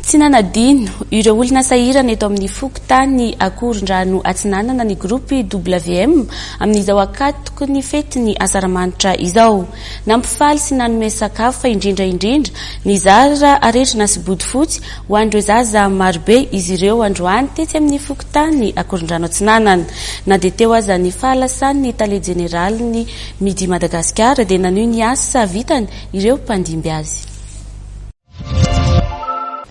Tsy nanadino ireo olona sahirana eto amin'ny fokontany Akorondrano Atsinanana ny groupe WM amin'izao ankatoky ny fetin'ny Asaramanitra izao. Nampifaly sy nanome sakafo fa indrindra indrindra nizara arendrina sy bodofotsy ho an'ireo zaza marobe izy ireo androany tetsy amin'ny fokontany Akorondrano Atsinanana. Na dia teo aza ny fahalasan'ny tale jeneralin'ny Midi Madagasikara dia nanohy ny asa vitany ireo mpandimby azy.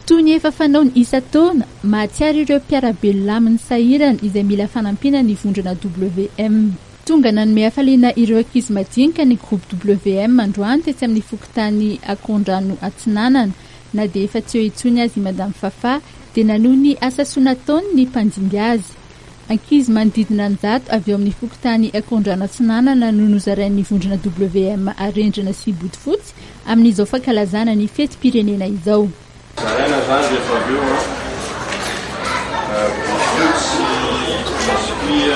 Toy ny efa fanaony isan-taona, mahatsiaro ireo mpiara-belona aminy sahirana izay mila fanampiana ny vondrona WM. Tonga nanome hafaliana ireo ankizy madinika ny groupe WM androany tetsy amin'ny fokontany Akondrano Atsinanana. Na dia efa tsy eo intsony aza i Madame Fafah dia nanohy ny asa soa nataony ny mpandimby azy. Ankizy manodidina ny zato avy ao amin'ny fokontany Akondrano Atsinanana no nozarain'ny vondrona WM Arendrina sy Bodofotsy amin'izao fankalazana ny fetim-pirenena izao. Zaraina izany rehefa avy eo an, bodofotsy, biscuit,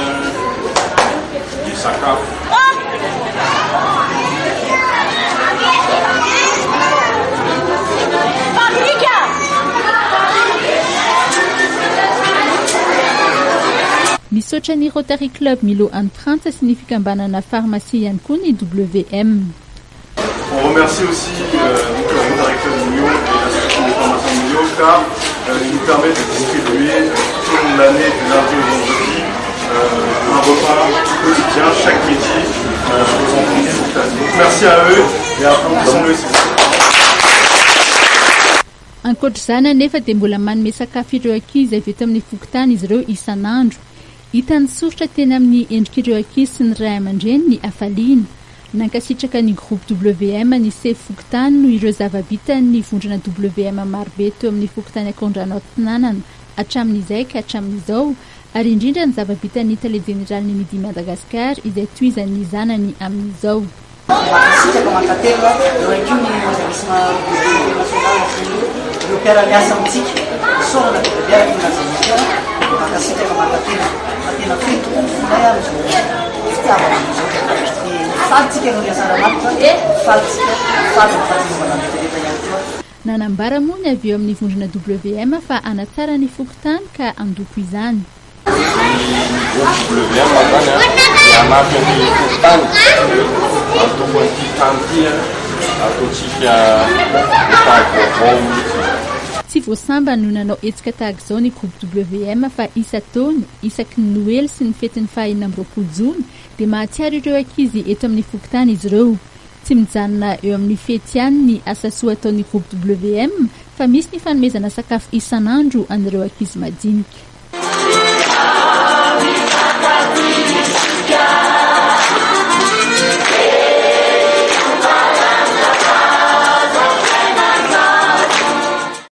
dia sakafo. Misaotra ny Rotary Club Milo any Frantsa sy ny fikambanana Pharmacie ihany koa ny WM. On remercie aussi donc le Rotary Club Milo et l'association des pharmaciens de Milo car ils nous permettent de distribuer tout au long de l'année du lundi au vendredi un repas quotidien chaque midi aux enfants qui sont classe. Donc merci à eux et applaudissons-le s'il vous plaît. Ankoatra izany anefa dia mbola manome sakafo ireo ankizy avy eto amin'ny fokontany izy ireo isan'andro. Hita nisoritra teny amin'ny endrik'ireo ankizy sy ny ray aman-dreny ny hafaliana. Nankasitraka ny Groupe WM ny sefo fokontany noho ireo zava-bitan'ny vondrona WM marobe teo amin'ny fokontany Akondrano Atsinanana hatramin'izay ka hatramin'izao ary indrindra ny zava-bitan'ny tale jeneralin'ny Midi Madagascar izay tohizan'ny zanany amin'izao. Mankasitraka, mankatelina, eo ihany koa ny organisme international sy ireo mpiara-miasa amintsika. Isaorana be dia be araka ny lazain'i Ika, mankasitraka, mankatelina fa tena feno tokoa ny fonay amin'izao fitiavana izao. Dia faly tsika noho ny Asaramanitra, faly tsika, faly ny fahatsiarovana ny rehetra ihany koa. Nanambara moa ny avy eo amin'ny vondrona WM fa hanatsara ny fokontany ka handoko izany. Ny groupe WM zany dia hanampy ny fokontany handoko an'ity tany ity ataontsika ho tany vaovao mihitsy. Tsy vao sambany no nanao hetsika tahaka izao ny groupe WM fa isan-taona, isaky ny Noely sy ny fetin'ny faha 26 jona dia mahatsiaro ireo ankizy eto amin'ny fokontany izy ireo. Tsy mijanona eo amin'ny fety ihany ny asa soa ataon'ny groupe WM fa misy ny fanomezana sakafo isan'andro an'ireo ankizy madinika.